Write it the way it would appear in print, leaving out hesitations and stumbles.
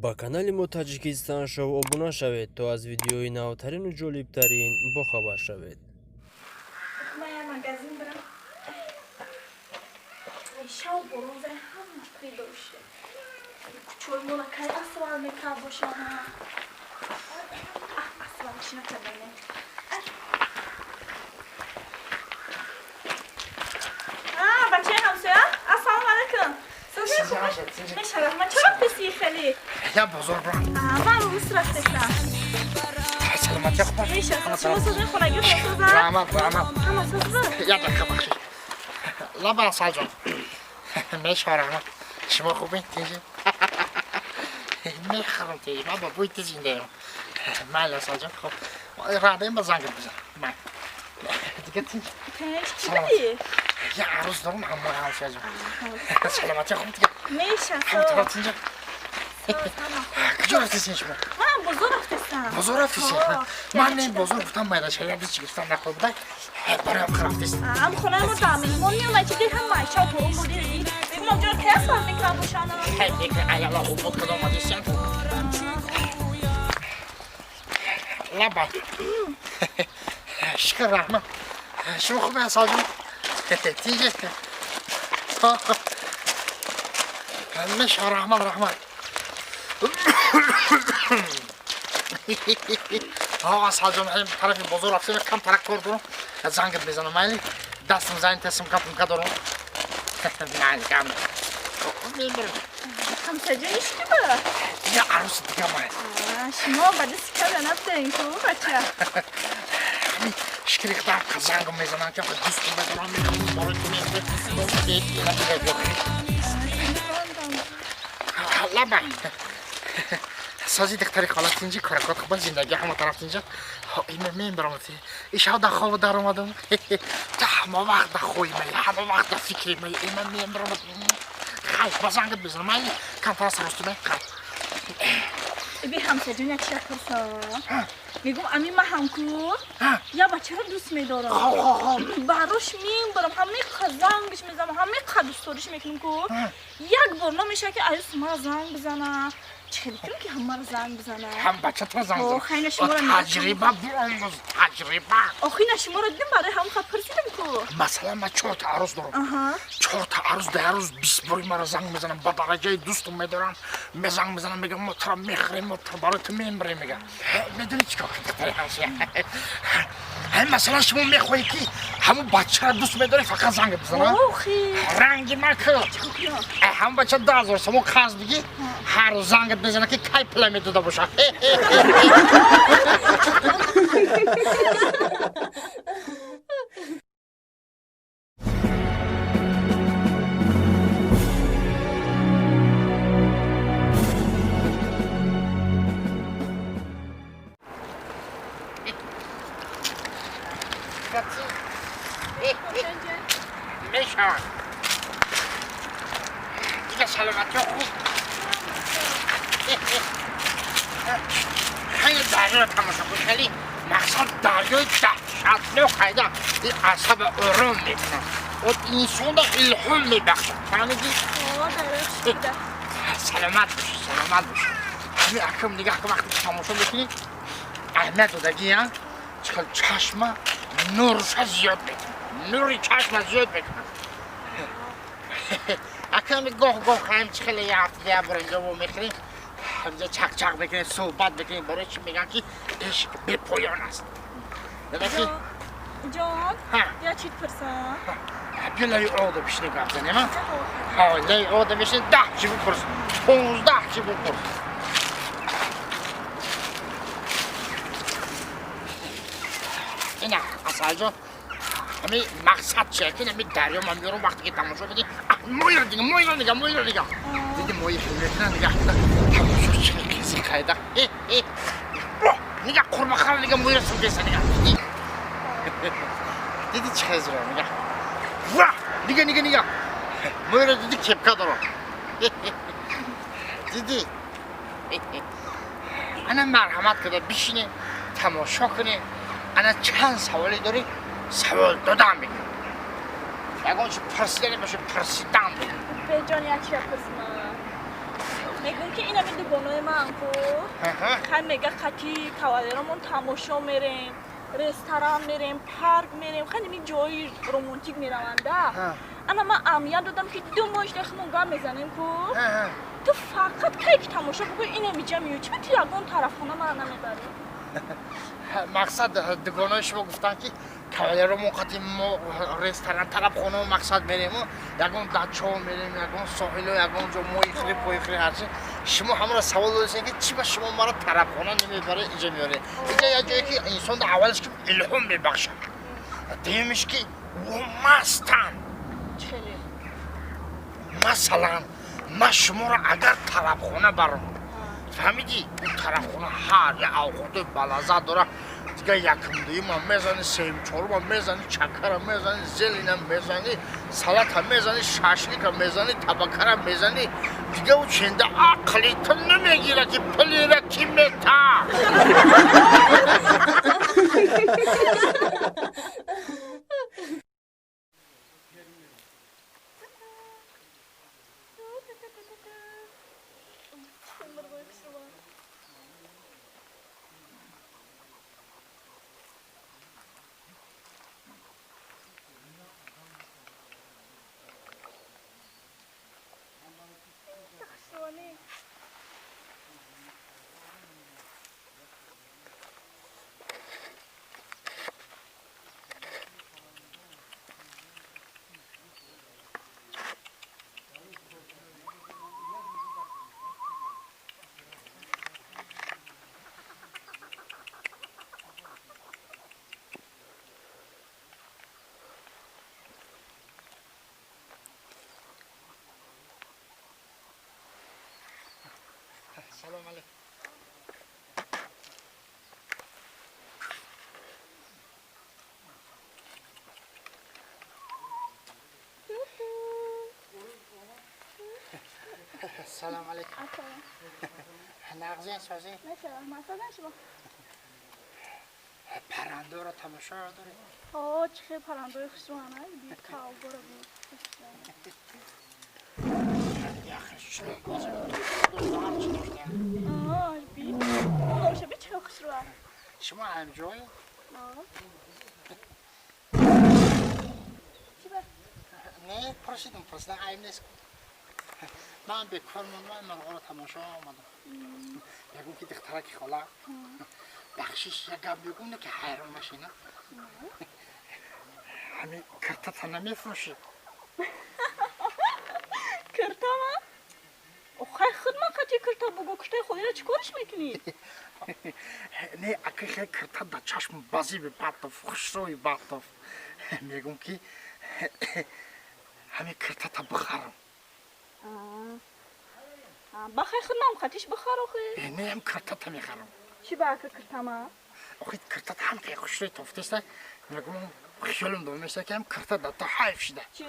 Ба канали мо Таҷикистон Шоу обуна шавед, то аз видеои навтарину ҷолибтарин бохабар шавед. Ман я магазин барам. Шав борон зай ҳама придоште. Кучои мола кай асфал мекард боша. Асфал чи накардане. Бачаи ҳамсоя, ассалому алайкум. Мешавад, ман чаро рафтеси хеле? Я бозор бурам. Ман рус рафтесам. Саломатия хуб. Мешавад. Шумо созми хонагӣ соза? Раҳмат, раҳмат. Ҳама созба? Я дақиқа бахшид. Лаба Асалҷон. Мешава, раҳмат. Шумо хубед? Тинҷи? Мехӯрам тинҷи. Ман ба бӯи ту зиндаям. Майли, Асалҷон. Хуб. Раҳбаем ба зангат бизан. Май. Дига тинҷ. Тинҷ чӣ будӣ? Я арӯз дорам ҳамои ҳамсояҷон. Саломатия хуб дига. Мешавад. Ҳамтара тинҷа. Куҷо рафтесин шумо? Ман бозор рафтесам. Бозор рафтесин? Ман не бозор гуфтам майдача чӣ гуфтам нахӯр будай. Бароям рафтесин. Ам хонаи мо да меҳмон меомад, чи ди ҳама шав борон буди. Мегум ҷо кай асфал мекард бошанд. Хай мекунӣ, аяла хуб буд кадом омадисен. Лаба. Шукр, раҳмат. Шумо хубе, Асалҷон? Тинҷи? Мешава, раҳмат, раҳмат. Асалҷон, тарафи бозор рафтем, кам тарак кор дорам. Зангат мезанам, майли? Дастам зайн тесим капумка дорам. Майли, кам. Мебарам. Ҳамсояҷон ишки ба? Дига арӯси дига май. Шумо ба дасти када нафтаин ку бача. Шикри худам зангам мезанам, ки дӯстум медорам, мехӯрам, барои ту мехӯрам. Лаба. Сози духтари хола тинҷи, коракот хуба, зиндагӣ ҳама тараф тинҷа. Има мебарам ти. Ишав да хоб дар омадам. Та ҳама вақт да хои май, ҳама вақт да фикри май. Има мебарам. Хай, ба зангат бизанам, майли? Камтар сарости май, хай. Би ҳамсояҷон як чиз пурсам. Мегум ами ма ҳам ку я бачаро дӯст медорам. Барош мебарам, ҳамаи зангш мезанам, ҳамаи дӯстдориш мекунам ку. Як бор намешавад ки аюс мара занг бизана. Чӣ хеле кунам ки ҳамаро занг бизана? Ҳам бача туро занг зан. Хайна шуморо таҷриба биомӯз, таҷриба. Охина шуморо дидам, барои ҳамон ха пурсидам ку. Масалан, ман чорта арӯз дорам. Чорта арӯз дар рӯз 20 бори маро занг мезанам, ба дараҷаи дӯстум медорам. Занг мезанам, мегам мо туро мехӯрем, мо туро барои ту мемирем, мегам. Медонӣ чӣ кор кунӣ, ҳамсоя? Ҳам масалан шумо мехоҳӣ ки ҳамон бачаро дӯст медорӣ, фақат занг бизана? Охи. Ранги ма ку. Ҳамон бача 10 000 сомон қарз бигӣ, ҳар рӯз зангат мезана ки кай пула медода боша. Мешавад. Дига саломатиё хуб. Хеле дарёро тамошо кун, хеле мақсад дарёи даҳшатнок хайда. Ин асаба ором мекунад. От инсонро илҳом мебахшад. Фаҳмидӣ? Саломат бош, саломат бош. Ҳамин акам нигаҳ кун, вақте ки тамошо мекунӣ, аҳамият додагӣ, чӣ хел чашма нурша зиёд мекунад. Нури чашма зиёд мекунад. Аками гоҳ-гоҳ ҳам чӣ хеле як ҳафта як бор инҷо мехӯрем, ҳамҷа чақ-чақ мекунем, суҳбат мекунем, барои чӣ мегӯям ки ишқ бепоён аст. Ҷон, я чӣ пурсам? Биё лаи ода бишинем, гап занем, а? Ҳа, лаи ода бишинем, 10 чӣ бипурс, 15 чӣ бипурс. Ина, Асалҷон, ҳамин мақсад чия ки ҳамин дарё ман меёрам, вақте ки тамошо медӣ, моҳиро дига, моҳиро дига, моҳиро дига. Диди моҳи хел мекунад, нигаҳ кунад, тамошо чӣ қизи қайда. Нигаҳ қурбақаро нигаҳ, моҳиро силгеса нигаҳ. Диди чӣ хезро нигаҳ. Ва! Нигаҳ, нигаҳ, нигаҳ. Моҳиро диди кепка дорам. Диди. Ана марҳамат куда бишинем, тамошо кунем. Ана чанд саволе дорӣ, савол додам бигир. Ягон чи пурсидане боша, пурсидан бигир. Беҷон, як чия пурсмам. Мегум ки инами дугонои ман ку. Хай мега қати кавалеромон тамошо мерем, ресторан мерем, парк мерем, хай ними ҷои романтик мераванда. Ана ман аҳамият додам ки 2 моҳ ишта худмон гап мезанем ку. Ту фақат кай ки тамошо бикунӣ инами ҷа меоӣ. Чӣ ту ягон тарафхона мана намебарӣ? Мақсад дугонои шумо гуфтанд ки кавалеромон қати мо ресторан тарафхона мақсад мерему, ягон дачо мерем, ягон соҳило, ягон ҷо моихӯрӣ, поихӯрӣ, ҳарчи. Шумо ҳамаро савол додастед ки чӣ ба шумо маро тарафхона намебаред, инҷа меоред. Инҷа як ҷое ки инсон аввалаш ки илҳом мебахшад, дуюмиш ки ӯ мастанд. Масалан, ман шуморо агар тарафхона барам, фаҳмидӣ, ӯ тарафхона ҳар як авқотои балаззат дорад. Дигар якум дуюмам мезанӣ, сеюм чорумам мезанӣ, чакара мезанӣ, зелина мезанӣ, салата мезанӣ, шашлика мезанӣ, табакара мезанӣ. Дигар ӯ ченда ақли ту намегирад ки пулира ки мета. Салом алейкум. Салом алейкум. Нағзин созӣ? Паррандоро тамошо доред? О, чӣ хел паррандои хушрӯ, бит кавборо бит. Шумо ҳамҷой? Не, пурсидам, пурсидам, айб нест. Ман бекор мондам, мурғоро тамошо омадам. Мегӯм ки духтараки хола, бахшиш як гап мегӯм, не ки ҳайрон нашина. Ҳамин киртата намефурӯшӣ? Киртама? Охай худ ман қати кирта бугӯ, киртаи холиро чӣ кориш мекунӣ? Не, ака хел кирта дар чашм базиби батов, хушрӯи батов. Мегӯм ки ҳамин киртата бихарам. Бахай худ ман қатиш бихар охи? Не, ҳам киртата мехарам. Чӣ ба ака киртама? Охи киртата ҳам хел хушрӯи тофтеста. Мегӯм хиёлам дом мешава ки ҳам кирта дар то ҳайф шуда. Чӣ?